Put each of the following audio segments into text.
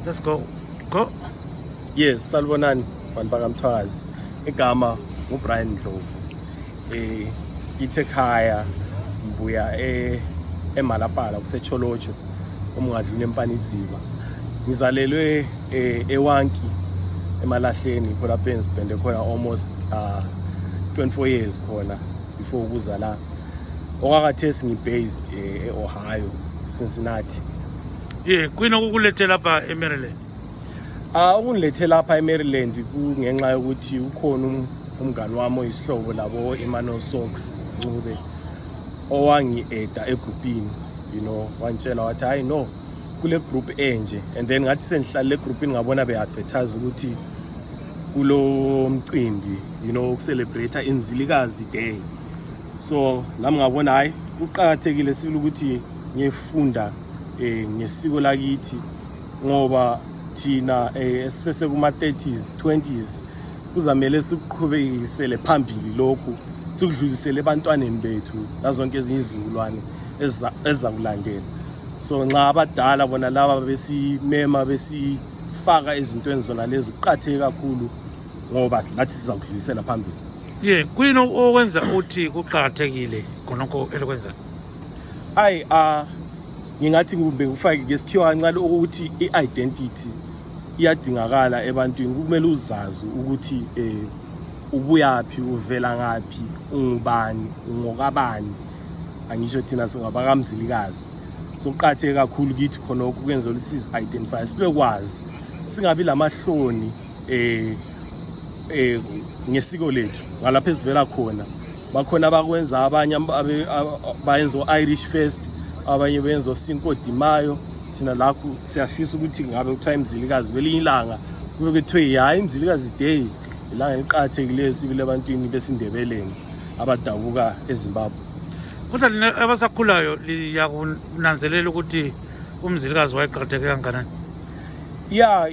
Let's go. Go. Yes, salibonani bantu bakamthwazi. Igama uBrian Ndlovu. Ngithe ekhaya ngibuya eMalapala kuseCholocho umngadlula eMpanidziba. Ngizalelwe eWanki eMalahleni khona lapha spende khona almost 24 years khona before ukuza la. Okakathesi ngibased eOhio, Cincinnati. Yeah, kwini okukulethe lapha eMaryland? Ukungilethe lapha eMaryland kungenxa yokuthi ukhona umngani wami oyisihlobo labo Emmanuel Socks Ncube owangi-eda egroupini, wantshela wathi hayi no kule group enje, and then ngathi sengihlala le groupini ngabona be-advertise ukuthi kulo mcimbi ukucelebrate uMzilikazi Day. So nami ngabona hayi kuqhakathekile sibili ukuthi ngifunda ngesiko lakithi ngoba thina esese kuma 30s 20s kuzamele sikuqhubekisele phambili lokhu sikudlulisele ebantwaneni bethu nazonke ezinye izizukulwane ezakulandela. So nxa abadala bona laba besimema besifaka ezintweni zona lezi kuqhatheke kakhulu ngoba lathi sizakudlulisela phambili. Yeah, kwini okwenza uthi kuqhakathekile khonokho elikwenza? Hayi ngingathi kube kufake ngesikhiwa kancane ukuthi i-identity iyadingakala ebantwini. Kumele uzazi ukuthi ubuyaphi, uvela ngaphi, ungubani, ungokabani. Angisho thina singaba uMzilikazi. So kuqhatheke kakhulu kithi khonokho kwenza ukuthi sizi-identify, sibekwazi singabi lamahloni ngesiko lethu ngalapha esivela khona. Bakhona abakwenza abanye bayenza o-Irish Fest, abanye benza Cinco de Mayo. Thina lapho siyafisa ukuthi ngabe kuthiwa uMzilikazi kwelinye ilanga kube kuthiwe hayi uMzilikazi Day ilanga eliqhakathekileyo sibile ebantwini besindebeleni abadabuka eZimbabwe. Kodwa lina abasakhulayo liyakunanzelela ukuthi uMzilikazi wayeqhakatheke kangakanani? Yeah,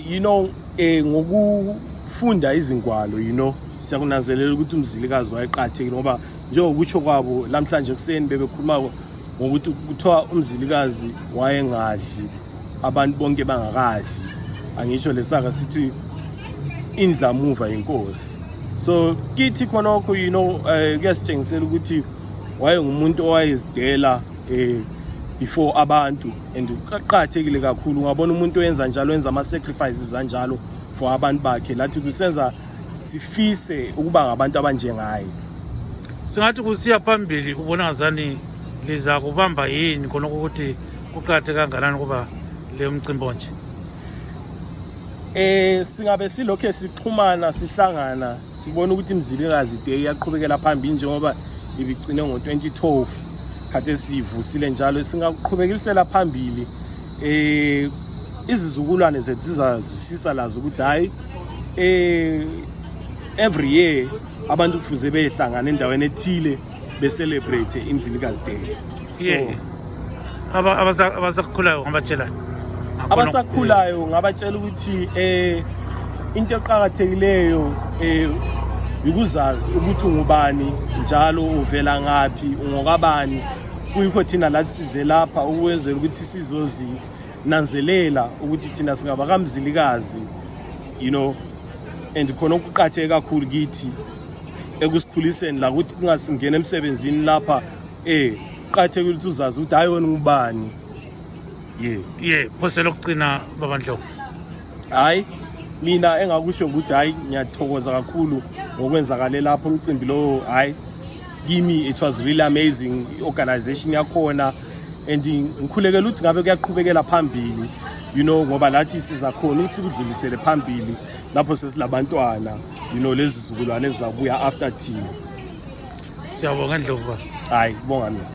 ngokufunda izingwalo siyakunanzelela ukuthi uMzilikazi wayeqhakathekile ngoba njengokutsho kwabo namhlanje kuseni bebekhuluma ngokuthi kuthiwa uMzilikazi wayengadli abantu bonke bangakadli. Angisho lesaka sithi indlamuva inkosi. So kithi khonokho kuyasitshengisela ukuthi wayengumuntu owayezidela before abantu, and kuqhakathekile kakhulu ngabona umuntu oyenza njalo, wenza ama-sacrifices anjalo for abantu bakhe. Lathi kusenza sifise ukuba ngabantu abanjengaye. Singathi kusiya phambili ubona ngazani liza kubamba yini khona ukuthi kuqhatheke kangakanani kuba le mcimbi onje? Singabe silokho sixhumana sihlangana sibona ukuthi uMzilikazi Day iyaqhubekela phambili njengoba ibigcine ngo-2012 kade sivusile njalo. Singaqhubekisela phambili izizukulwane zethu zizazwisisa lazo ukuthi hayi every year abantu kufuze behlangana endaweni ethile be-celebrate uMzilikazi Day. So abasakhulayo ngabatshela abasakhulayo ngabatshela ukuthi into eqhakathekileyo ukuzazi ukuthi ungubani njalo uvela ngaphi, ungokabani. Kuyikho thina lathi size lapha ukwenzela ukuthi sizozinanzelela ukuthi thina singaba kaMzilikazi, and khona okuqhatheke kakhulu kithi ekusikhuliseni la ukuthi kungasingena emsebenzini lapha kuqhathekile ukuthi uzazi ukuthi hayi wena ungubani. Phose lokugcina baba Ndlovu. Hayi mina engakusho ukuthi hayi ngiyathokoza kakhulu ngokwenzakale lapho umcimbi lo. Hayi kimi it was really amazing organization yakhona, and ngikhulekela ukuthi ngabe kuyaqhubekela phambili ngoba lathi sizakhona ukuthi kudlulisele phambili lapho sesilabantwana lezi zizukulwane ezizabuya after thina. Siyabonga Ndlovu. Hayi bonga mina.